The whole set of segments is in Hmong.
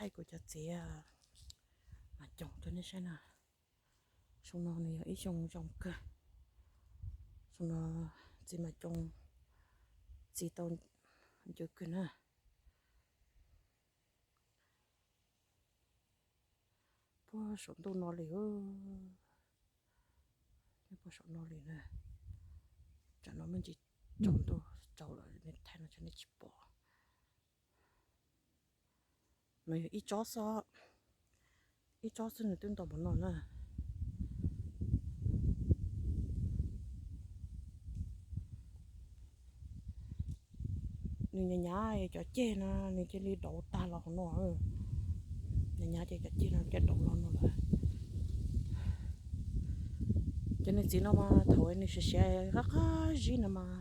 Kuv cov txiv mas coos rau nej saib na. Xyoo no nws yog ib xyoo zoo kawg. Xyoo no txiv mas coos, txiv tau ncw kawg na. Puag saum ntuj no li, puag saum no li na. Tsam no me ntsis tsaus ntuj tsaus lawm, nej thaij no tsam nej tsis pom. No yog ib tsob xwb, ib tsob xwb nws twb ntau npaum no na. Nws nyav nyav cov ceg no nws cia li dauv tag los hauv no. Nyav nyav ces cov ceg no cia dauv los no lawm. Ces nws txiv no mas thaum nws siav siav qab qab zib no mas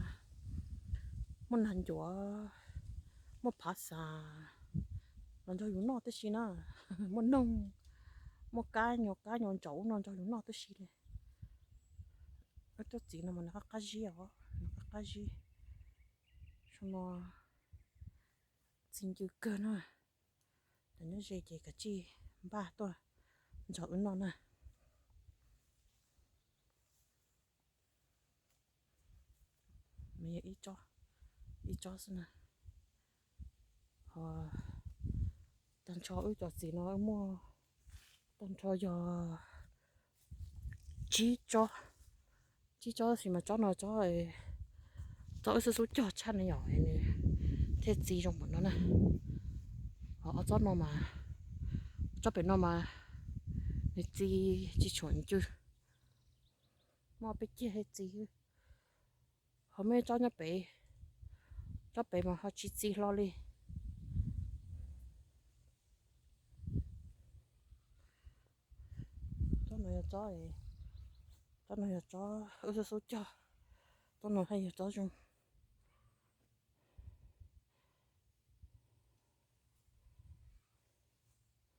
muaj nag ncuav, muaj phav xas los nrog yus noj tib si na. Muaj noog, muaj kab nyuag kab nyuag ntsaum no nrog yus noj tib si li. Wb tsob txiv no mas nws qab qab zib os, nws qab qab zib. Xyoo no txiv ncw kawg na. Cov nyob ze ces kav tsij npaj tuaj nrog wb noj na. Nws yog ib tsob, ib tsob xwb na. Ho tag nrho wb cov txiv no wb muaj tag nrho yog tsib tsob, tsib tsob tab sis mas tsob no tsob, tsob wb xub xub cog tshaj ne yom, nws thiaj txi zoo npaum no na. Ho ob tsob no mas, tsob pem no mas nws txi tsis tshua ncw, muaj peb ceg thiaj txi. Ho muaj tsob nyob pem, tsob pem mas ho tsis txi hlo li. Tsob no yog tsob, tsob no yog tsob wb xub xub cog, tsob no thiaj yog tsob zoo.